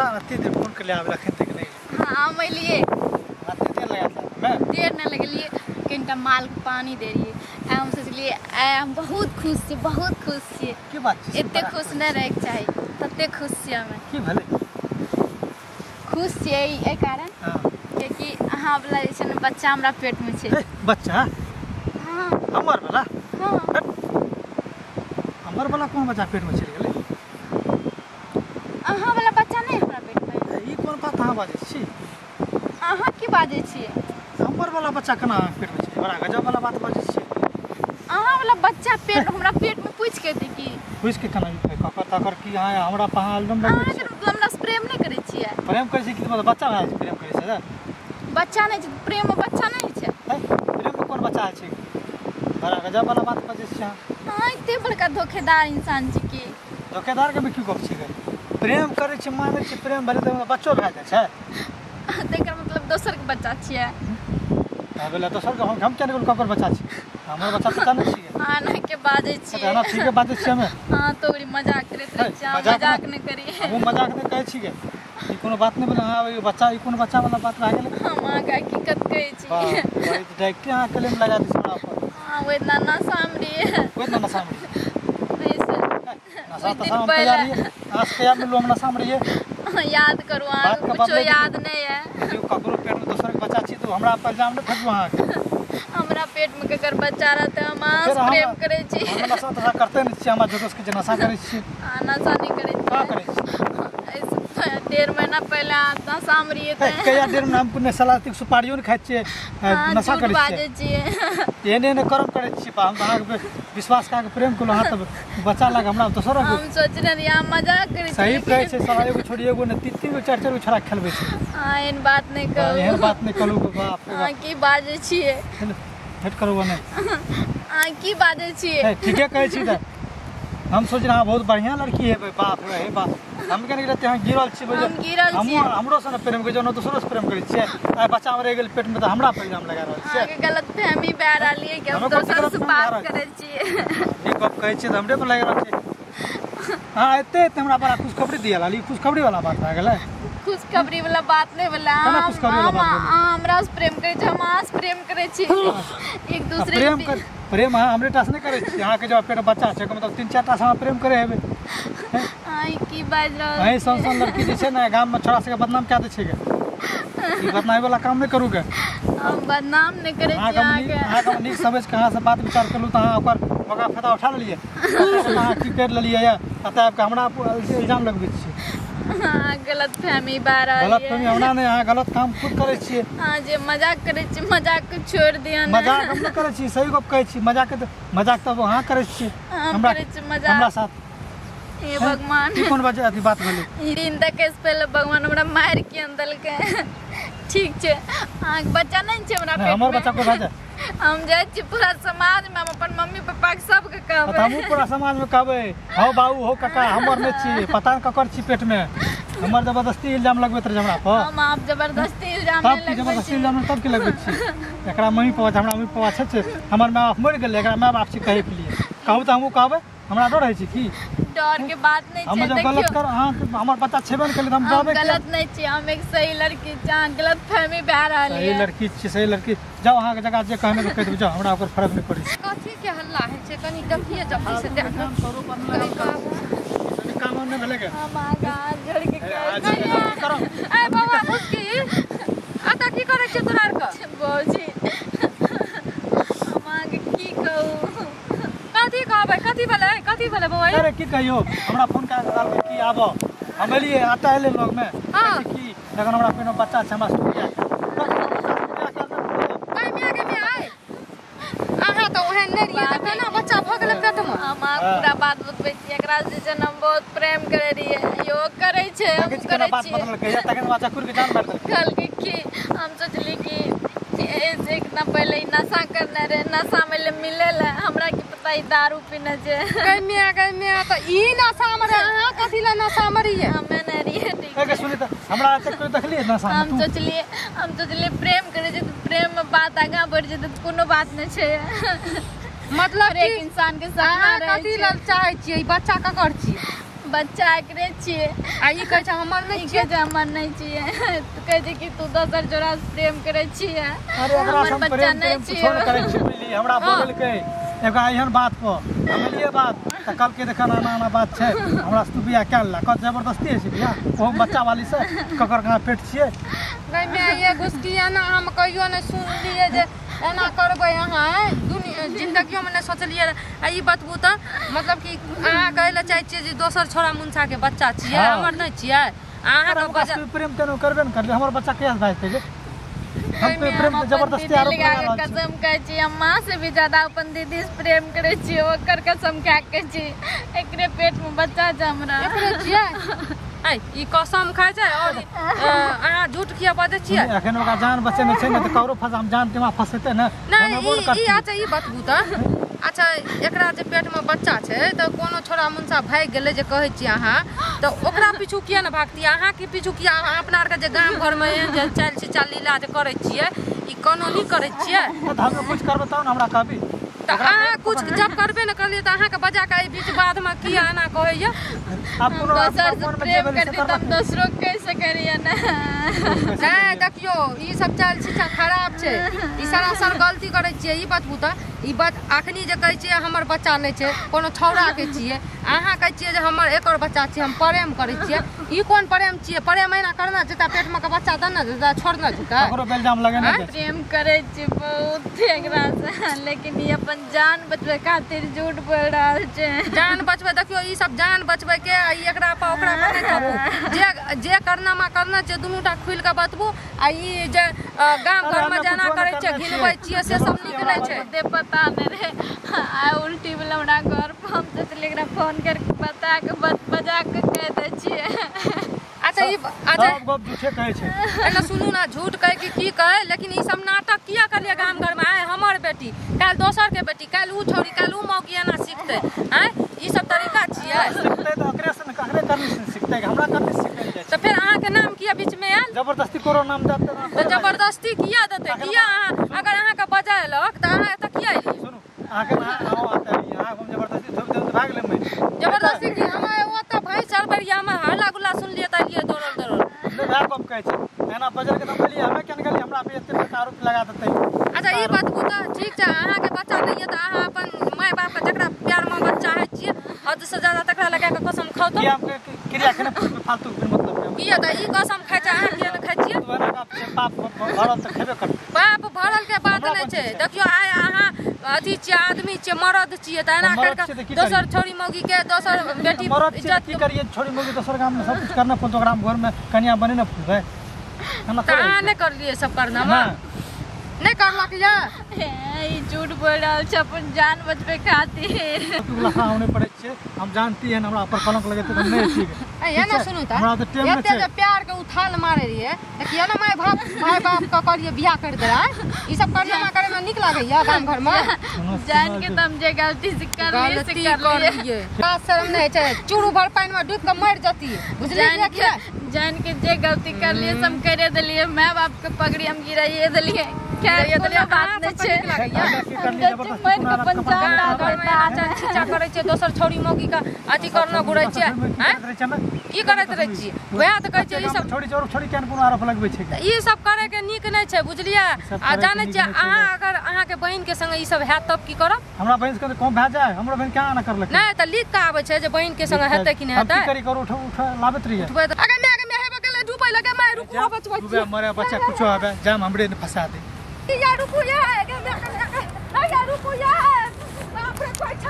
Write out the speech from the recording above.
पता अते देर फोन कर ले आबे अखन तक नहीं। हां हम एलिए अते देर लगा था मैं देर न लगलिए कनिटा माल के पानी दे रहिए। हम सोचलिए हम बहुत खुश छी, बहुत खुश छी। की बात छै? एते खुश नहीं रहे के चाही तते खुश छी हम। की भेलै? खुश छियै एहि कारण कियाकि अहाँ वाला जे छै ने बच्चा हमरा पेट में छै। बच्चा? हाँ। हमर वाला? हाँ। हमर वाला कोन बच्चा पेट में चलि गेलै? अहाँ वाला बच्चा नहीं हमरा पेट में। ई कोन बात अहाँ बाजै छी? अहाँ की बाजै छियै? हमर वाला बच्चा केना पेट में छै? बड़ा गजब वाला बात बाजै छियै। अहाँ वाला बच्चा पेट हमरा पेट में पूछ के दी की पूछ के केना ककर तकर की अहाँ हमरा पहा एकदम लगै छै। अहाँ हमरा से प्रेम नहीं करै छियै? प्रेम करै छी की मतलब बच्चा भए छै प्रेम करै छै? बच्चा नहीं छै, प्रेम में बच्चा नहीं छै। प्रेम में कोन बच्चा छै? बड़ा गजब वाला बात बाजै छियै अहाँ। अहाँ एते बड़का धोखेदार इंसान छी की? धोखेदार के भी की गप छै? प्रेम करै छी मानै छी प्रेम भेलै तऽ बच्चो भए जाइ छै। तकर मतलब दोसर के बच्चा छियै। भेलै दोसर के हम किया नहि ककर बच्चा छी? हमर बच्चा तऽ नहि छियै। अहाँ ना के बाजै छियै? ना ठीक है बाजै छियै हमे। हां तो ओकरी मजाक करैत रहै छियै। मजाक नहि करी। हम मजाक नहि कहै छियै। ई कोनो बात नहि भेलै। अहाँ बच्चा ई कोन बच्चा वाला बात भए गेलै? हम अहाँके हकीकत कहै छी। डायरेक्टे अहाँ क्लेम लगा दै छी हमरा पर। हां ओ इतना नशा मे रहियै। ओ इतना नशा मे नहीं सर, नशा तशा हम तैयार रहियै। आज कहिया मिलू हम नशा मे रहियै? याद करू अहाँ कुछो याद नहीं है। जो ककरो पेट में दोसर के बच्चा छी तो हमरा पर इल्जाम नहि फेंकू अहाँके। हमरा पेट में ककर बच्चा रहतै हम अहाँ से प्रेम करै छी। हम नशा तशा करते नहि छी, हमरा जोश के जे नशा करै छी। अहाँ नशा नहि करै छी? का करै छी? 1.5 महीना पहले नशा मे रहियै तऽ कहिया 1.5 महीना हम कोनो सलाद सुपारियो नहि खाइ छियै, नशा करै छियै। एहन एहन कर्म करै छी। हम अहाँके विश्वास कऽ के प्रेम केलहुँ अहाँ तऽ बच्चा लग हमरा दोसर हम सोचने रहियै अहाँ मजाक करै छी। सही कहै छै साला एगो छोड़ी एगो नहि 3-3 गो 4-4 गो छोड़ा खेलबै छै। अहाँ एहन बात नहि कहू। एहन बात नहि कहलहुँ बाप रे। अहाँ की बाजै छियै? भेट करू नहि। अहाँ की बाजै छियै? ठीके कहै छी तऽ हम सोच रहे अहाँ बहुत बढ़िया लड़की हेबै। बाप रे हे बाप हम केना रहते अहाँ गिरल छी। हम गिरल छी। हमरो से प्रेम करै छी दोसरो से प्रेम करै छियै। आइ बच्चा रहि गेल पेट में तऽ हमरा पर इल्जाम लगा रहल छियै। अहाँके गलतफहमी भए रहल ये कि हम दोसर से बात करै छियै। ई गप कहै छियै तऽ हमरे पर लागि रहल छै। अहाँ एते एते हमरा बड़ा खुशखबरी दिया लाली। खुशखबरी वाला बात भए गेलै? खुशखबरी वाला बात नहि भेलै। अहाँ हमरा से प्रेम करै छी, हम अहाँ से प्रेम करै छी। एक दूसरे प्रेम कर प्रेम अहाँ हमरे टा से नहि करै छी। अहाँके जब पेट बच्चा छै मतलब 3-4 टा से अहाँ प्रेम करै हेबै। अहाँ की बाजि रहल? अहीं सन सन लड़की जे छै ने गाम में छोड़ा सबके बदनाम कए दै छै गे। ई बदनामी वाला काम नहि करू गे। हम बदनाम नहि करै छी अहाँके। अहाँके हम नीक समझि के अहाँ से बात विचार केलहुँ तऽ अहाँ ओकर मौका फायदा उठा लेलियै। अहाँ की करि लेलियै यऽ एतऽ आबि कऽ हमरा इल्जाम लगबै छियै। अहाँ गलतफहमी भए रहल ये। गलतफहमी हमरा नहि, अहाँ गलत काम खुद करै छियै। अहाँ जे मजाक करै छियै मजाक के छोड़ि दिअ ने। मजाक हम नहि करै छी, सही गप कहै छी। मजाक मजाक तऽ अहाँ करै छियै। हम करै छी मजाक हमरा साथ? हे भगवान ई कोन बात अथी बात भेलै? ई दिन तक से पहले भगवान हमरा मारि के देलकै। ठीक छै अहाँके बच्चा नहि छै हमरा पेट में? हमर बच्चा को भए जाय। हम जाइ छी पूरा समाज में हम अपन मम्मी पापा के सबके कहबै। हमहूँ पूरा समाज में कहबै हौ बाबू हौ काका हमर नहि छी, पता नहि ककर छी पेट में। हमर जबरदस्ती इल्जाम लगबैत रहै हमरा पर। हम आप जबरदस्ती इल्जाम नहि लगबै छी। जबरदस्ती इल्जाम तब की लगबै छी? एकरा मम्मी पापा हमरा मम्मी पापा छै, हमर माय बाप मरि गेलै, एकरा माय बाप छी कहैके लिए। कहू तऽ हमहूँ कहबै। हमरा डर होइ छै की? डर के बात नहीं हम छै। जब गलत कर अहाँ हमर बच्चा छेबे नहि केलै तऽ हम डरबै? गलत नहीं छी, हम एक सही लड़की छी। अहाँ गलत फहमी भए रहल सही लड़की छी, सही लड़की। जाउ अहाँके जगह जे कहने कहि देबै, जाउ हमरा ओकर फर्क नहि पड़ै छै। कथी के हल्ला होइ छै कनी देखिए जल्दी से देख। काम नहि भेलै के? हम अहाँके हाथ जोड़ि के कहै छी। ए बाबा मुस्की अतऽ की करै छियै तोरा आरके? बाबूजी हम अहाँके की कहू? कथी कहबै? कथी भेलै? कथी भेलै बौआ? अरे की कहियौ, हमरा फोन कए कऽ कहलकै कि आबऽ। हम एलियै एतऽ एलियै लग में कि जखन हमरा पेट में बच्चा छै हमरा सुनिया अहाँ तऽ ओहन नहि रहियै तऽ केना बच्चा भऽ गेलै पेट में? हम अहाँके पूरा बात बतबै छी। एकरा जे छै ने हम बहुत प्रेम करै रहियै, इहो करै छै हम करै छियै। कहलकै कि हम सोचली कि एक ना पहले ही नशा करने रहे, नशा में मिले ला हमरा की पता ई दारू पीने छै। गै माय तऽ ई नशा मे रहे, अहाँ कथी ला नशा मे रहियै? हमे नहि रहियै। ठीक है सुनी तऽ हमरा तक कोई देखलियै नशा में? हम सोचलिए प्रेम करै छै तऽ प्रेम में बात आगाँ बढ़ि जेतै तऽ कोनो बात नहि छै। मतलब एक इंसान के सपना अहाँ रहै कथी छै। ला चाहै छियै? ई बच्चा ककर छियै? बच्चा एकरे छियै। आ ई कहै छै हमर नहि छियै। हमर नहि छियै। तऽ कहै छै कि तू दोसर जोड़ा से प्रेम करै छियै। अरे ओकरा से हम बच्चा प्रेम नहि प्रेम छियै। कुछो नहि करै छियै बुझलियै। हमरा बोललकै एगो एहन बात पर हम एलियै बात तऽ कहलकै देखन एना एना बात छै, हमरा से तू बियाह कए लेलक। कहत जबरदस्ती होइ छै बियाह, ओहो बच्चा वाली से ककर कहाँ पेट छियै। गै माय ये घुसकी एना हम कहियो नहि सुनलियै जे एना करबै अहाँ। जिंदगियोमे नहि सोचलियै। आ ई बतबू तऽ मतलब कि अहाँ कहै लए चाहै छियै जे दोसर छोरा मुनसा के बच्चा छियै, हमर नहि छियै। अहाँके ओकरा से प्रेम केनो करबे ने करलियै, हमर बच्चा कहिया से भए जेतै जे हम पे प्रेम हम के अपन जबरदस्ती दीदी आरोप लगा लगा के रहल छी। कसम खाइ छी, हम माँ से भी ज्यादा अपन दीदी से प्रेम करै छियै, ओकर कसम खा के छी एकरे पेट में बच्चा छै हमरा। एकरे छियै। ऐ ई कसम खाइ छै और अहाँ झूठ किया बजै छियै? एखन ओकरा जान बचेने छै ने तऽ ककरो फंसा हम जान दिमाग फंसेतै ने। नहि हम एबो ने ई करतियै। अच्छा ई बतबू तऽ अच्छा एकरा जे पेटमे बच्चा छै तऽ कोनो छोरा मुनसा भागि गेलै जे कहै छियै अहाँ, तऽ ओकरा पीछू किया ने भागतियै? अहाँके पीछू किया? अहाँ अपना आरके जे गाम घरमे एहन जे चालि छिचा लीला जे करै छियै ई कोनो नहि करै छियै? तऽ हम कुछ करबै तब ने हमरा कहबी। तऽ अहाँ कुछ जब करबे ने करलियै तऽ अहाँके बजा के एहि बीच बाधमे किया एना कहैया? आब हम कोनो दोसर से मोनमे जे प्रेम भेलै से करती तऽ हम करलक। दोसरो के कहि सकै रहियै ने। नहि देखियौ ई सब चालि छिचा खराब छै, ई सरासर गलती करै छियै। ई बतबू तऽ ई बात अखनी जे कहै छियै हमर बच्चा नहि छै कोनो छौड़ाके छियै, अहाँ कहै छियै जे हमर एकर बच्चा छियै हम प्रेम करै छियै, ई कोन प्रेम छियै? प्रेम एना करना जेता पेटमे के बच्चा देने जेता छोड़ने जेता। ककरो बेलजाम लगेने जाइ छै। प्रेम करै छी बहुत एकरा से, लेकिन ई अपन जान बचबै खातिर झूठ बोल रहल छै। जान बचबै देखियौ ई सब जान बचबै के आ ई एकरा पर ओकरा पर नहि थपू। जे जे करनामा करना छै दुनू टा खुलि के बतबू। आ ई जे गाम अरे घरमे हमे जेना कुछो नहि करै छियै करने घिनबै छियै। छियै से सब नीक नहि छै। खुदे पता नहि रहे, आ उल्टी भेलै हमरा घर पर। हम सोचलियै एकरा फोन करके बता के बजा के कहि दै छियै। अच्छा ई अच्छा सब गप झूठे कहै छै। एना सुनू ना, झूठ कहै कि की कहै, लेकिन ई सब नाटक किया करलियै गाम घरमे? आइ हमर बेटी काल्हि दोसर के बेटी काल्हि ऊ छौड़ी काल्हि ऊ मौगी एना सिखतै। आँय ई सब तरीका छियै? सिखतै तऽ ओकरे से ने, ककरे करनी से सिखतै, हमरा करनी से सिखल जाइ छै। तऽ फेर अहाँके नाम किया बीचमे आयल? जबरदस्ती करो नाम देतै तऽ जबरदस्ती किया देतै? किया अहाँ अगर अहाँके बजेलक तऽ अहाँ एतऽ किया एलियै? सुनू अहाँके अहाँ हम जबरदस्ती थोपि देब तऽ भागि लेबै। जबरदस्ती की? हम ओतऽ भैंस चरबै रहियै, हम हल्ला गुल्ला सुनलियै तऽ एलियै दौड़ल दौड़ल। नहि वएह गप कहै छै एना बजल के तऽ हम कहलियै हमे केना गेलियै, हमरा पे एते बड़का आरोप लगा देतै। अच्छा ई बतबू तऽ ठीक छै अहाँके बच्चा नहि यऽ तऽ अहाँ अपन माय बापके जकरा प्यार मोहब्बत चाहै छियै हद से ज्यादा तकरा लगा कऽ कसम खाउ तऽ। किया हम क्रिया केने फालतू बिन मतलब के। किया तऽ ई कसम खाइ छै अहाँ किया नहि खाइ छियै? एना गप छै पाप भरल तऽ खेबे करतै। बाप भरल के बात हमरा नहि कोन छै। चीज छै? देखियौ आइ अहाँ अथी छियै आदमी छियै मरद छियै तऽ एना मरद करि छियै तऽ कऽ की दोसर छौड़ी मौगी के दोसर बेटी मरद छियै तऽ इज्जत की करियै? छोड़ी मौगी दोसर गाममे सब कुछ करना पड़तै, ओकरा घरमे कनिया बने ने फुलबै। एना तऽ थोड़े अहाँ होइ नहि करलियै सब छै। करनामा? नहि नहि करलक यऽ? ई झूठ बोल रहल छै अपन जान बचबै खातिर। लफड़ा हम नहि पड़ै छियै, हम जानती है हमरा पर कलंक लगेतै तऽ हम नहि ठीक। ऐ ना सुनू तऽ हमरा तऽ टेम नहि एते छै। जे प्यार के उथाल मारे रहियै तऽ किया ने माय बाप माय बाप के कहलियै बियाह कर दे? ई सब करनामा करे में नीक लागैया गाम घर में? जान के तऽ हम जे गलती से करलियै से गलती करलियै। करलियै लाज शरम नहि होइ छै, चूरू भर पानि में डूबि के मरि जतियै बुझलियै जान कि के नहि? जान के जे गलती करलियै से हम करे देलियै, माय बाप के पगड़ी हम गिराइए देलियै। खैर गिराइए कोनो देलियै, बात अहाँ नहि सबके छै। नीक लागैया? की हम करलियै जब जबरदस्ती मरि कोनो के आरोप अपन कपार जान गाम घर में एना चाल छिचा करै छियै दोसर छौड़ी मौगी के अथी करना घुरै छियै। आँय की करैत रहै छियै? वएह तऽ कहै छियै ई सब छोड़ी छोड़ी छोड़ी केहन कोनो आरोप लगबै छै? ई सब करे के नीक नहि छै बुझलियै। सब आ करैके जानै नीक छियै नहि छै। अहाँ अगर अहाँके बहिन के संगे ई सब हैत तब की करब? हमरा बहिन के कम भए जाय, हमरो बहिन केना एना करलकै? नहि तऽ लिख के आबै छै जे बहिन के संगे हेतै कि नहि हम की हेतै। करी करू उठ उठ लाबैत रहियै। उठबै तऽ अगर माय के माय हेबे गेलै डूबै लगे माय रुकू बचबै डूबे मरे बच्चा कुछो हबे जाम हमरे ने फंसा दे। छी यार रुकू यार गे माय के।